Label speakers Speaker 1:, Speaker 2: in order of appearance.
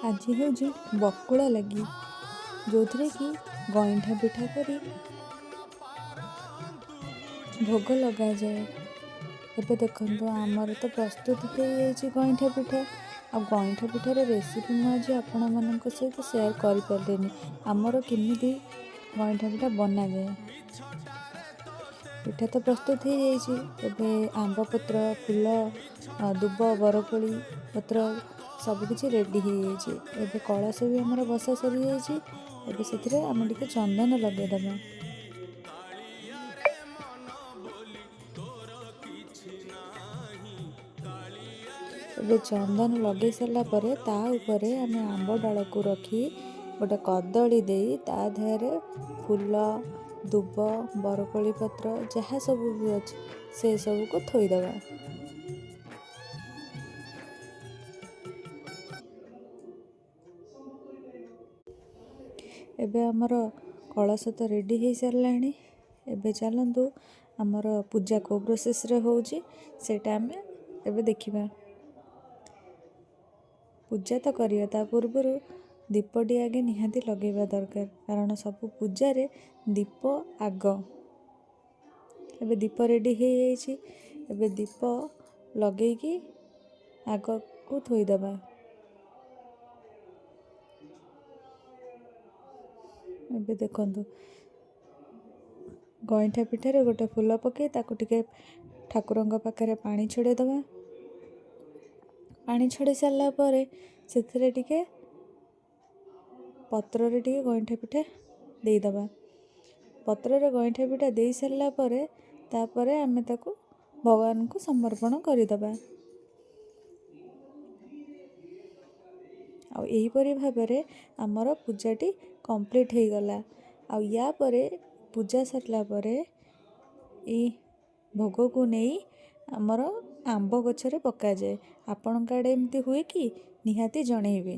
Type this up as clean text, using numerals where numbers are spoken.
Speaker 1: ଆଜି ହେଉଛି ବକୁଳ ଲାଗି, ଯେଉଁଥିରେ କି ଗଇଁଠା ପିଠା କରି ଭୋଗ ଲଗାଯାଏ। ଏବେ ଦେଖନ୍ତୁ, ଆମର ତ ପ୍ରସ୍ତୁତ ହେଇଯାଇଛି ଗଇଁଠା ପିଠା। ଆଉ ଗଇଁଠା ପିଠାର ରେସିପି ମୁଁ ଆଜି ଆପଣମାନଙ୍କ ସହିତ ସେୟାର କରିପାରିଲିନି, ଆମର କେମିତି ଗଇଁଠା ପିଠା ବନାଯାଏ। ପିଠା ତ ପ୍ରସ୍ତୁତ ହେଇଯାଇଛି। ଏବେ ଆମ୍ବ ପତ୍ର, ଫୁଲ, ଦୁବ, ବରକୋଳି ପତ୍ର ସବୁକିଛି ରେଡ଼ି ହେଇଯାଇଛି। ଏବେ କଳସ ବି ଆମର ବସା ସରିଯାଇଛି। ଏବେ ସେଥିରେ ଆମେ ଟିକେ ଚନ୍ଦନ ଲଗାଇଦେବା। ଏବେ ଚନ୍ଦନ ଲଗାଇ ସାରିଲା ପରେ ତା ଉପରେ ଆମେ ଆମ୍ବ ଡାଳକୁ ରଖି ଗୋଟେ କଦଳୀ ଦେଇ ତା ଦେହରେ ଫୁଲ, ଦୁବ, ବରକୋଳି ପତ୍ର ଯାହା ସବୁ ବି ଅଛି ସେ ସବୁକୁ ଥୋଇଦେବା। ଏବେ ଆମର କଳସ ତ ରେଡ଼ି ହେଇସାରିଲାଣି। ଏବେ ଚାଲନ୍ତୁ, ଆମର ପୂଜା କେଉଁ ପ୍ରୋସେସ୍ରେ ହେଉଛି ସେଇଟା ଆମେ ଏବେ ଦେଖିବା। ପୂଜା ତ କରିବା, ତା ପୂର୍ବରୁ ଦୀପଟି ଆଗେ ନିହାତି ଲଗାଇବା ଦରକାର, କାରଣ ସବୁ ପୂଜାରେ ଦୀପ ଆଗ। ଏବେ ଦୀପ ରେଡ଼ି ହେଇଯାଇଛି। ଏବେ ଦୀପ ଲଗେଇକି ଆଗକୁ ଥୋଇଦେବା। ଏବେ ଦେଖନ୍ତୁ, ଗଇଁଠା ପିଠାରେ ଗୋଟେ ଫୁଲ ପକାଇ ତାକୁ ଟିକେ ଠାକୁରଙ୍କ ପାଖରେ ପାଣି ଛଡ଼େଇ ଦେବା। ପାଣି ଛଡ଼େଇ ସାରିଲା ପରେ ସେଥିରେ ଟିକେ ପତ୍ରରେ ଟିକେ ଗଇଁଠା ପିଠା ଦେଇଦେବା। ପତ୍ରରେ ଗଇଁଠା ପିଠା ଦେଇ ସାରିଲା ପରେ ତାପରେ ଆମେ ତାକୁ ଭଗବାନଙ୍କୁ ସମର୍ପଣ କରିଦେବା। ଆଉ ଏହିପରି ଭାବରେ ଆମର ପୂଜାଟି କମ୍ପ୍ଲିଟ୍ ହେଇଗଲା। ଆଉ ୟା ପରେ ପୂଜା ସରିଲା ପରେ ଏଇ ଭୋଗକୁ ନେଇ ଆମର ଆମ୍ବ ଗଛରେ ପକାଯାଏ। ଆପଣଙ୍କ ଆଡ଼େ ଏମିତି ହୁଏ କି? ନିହାତି ଜଣେଇବେ।